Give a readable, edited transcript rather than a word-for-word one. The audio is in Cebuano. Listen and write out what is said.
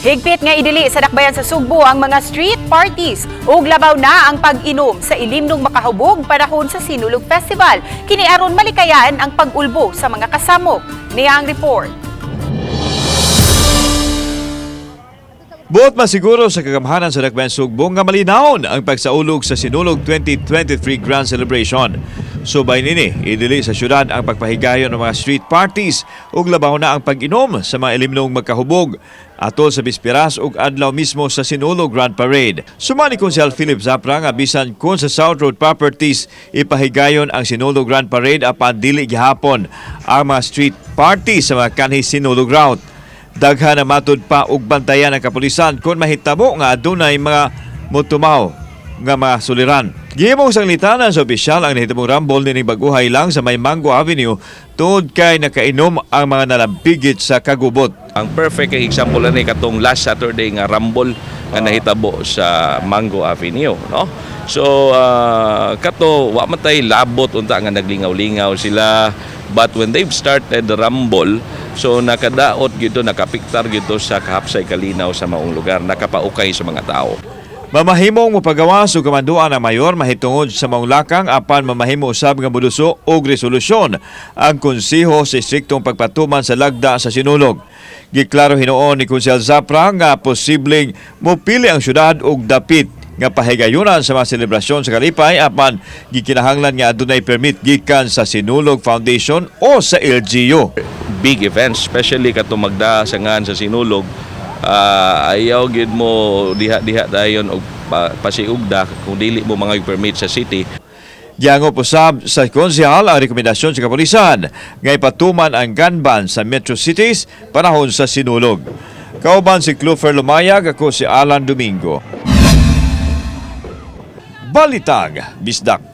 Higpit nga idili sa dakbayan sa Sugbo ang mga street parties ug labaw na ang pag-inom sa ilimnong makahubog panahon sa Sinulog Festival. Kini aron malikayan ang pag-ulbo sa mga kasamok. Niya ang report. Buot masiguro sa kagamhanan sa Dakbayan Sugbo nga malinawon ang pagsaulog sa Sinulog 2023 Grand Celebration. Subay nini, idili sa syudad ang pagpahigayon ng mga street parties ug labaw na ang pag-inom sa mga ilimnong magkahubog atol sa bispiras ug adlaw mismo sa Sinulog Grand Parade. Sumani Konsehal Philip Zapra nga bisan kung sa South Road Properties ipahigayon ang Sinulog Grand Parade, apan dili gihapon ang mga street parties sa mga kanhi Sinulog route. Daghan na matud pa og bantayan ang kapulisan kung mahitabo nga adunay mga mutumaw nga mga suliran. Gihimong sanglitanan sa opisyal ang nahitabong rumble nining baguhay lang sa may Mango Avenue tungod kay nakainom ang mga nalampigit sa kagubot. Ang perfect example ani katong last Saturday nga rumble nga nahitabo sa Mango Avenue, no? So kato wa man tay labot unta nga naglingaw-lingaw sila, but when they've started the rumble, so nakadaot gito, nakapiktar gito sa kahapsay kalinaw sa maong lugar, nakapaukay sa mga tao. Mamahimong mopagawas og kamanduan ang mayor mahitungod sa maong lakang, apan mamahimo usab nga moduso og resolusyon ang konseho sa estriktong pagpatuman sa lagda sa Sinulog. Giklaro hinuon ni Konsehal Zapra nga posibleng mopili ang syudad og dapit nga pahigayunan sa mga selebrasyon sa kalipay, apan gikinahanglan nga adunay permit gikan sa Sinulog Foundation o sa LGU. Big events, especially katong magdasangan sa Sinulog, ayaw gid mo diha-diha dayon og pasiugda kung dili mo mga permit sa city. Giangop usab sa konsehal ang rekomendasyon sa kapulisan nga ipatuman ang gun ban sa metro cities panahon sa Sinulog. Kauban si Clufer Lumayag, ako si Alan Domingo. Balitang Bisdak.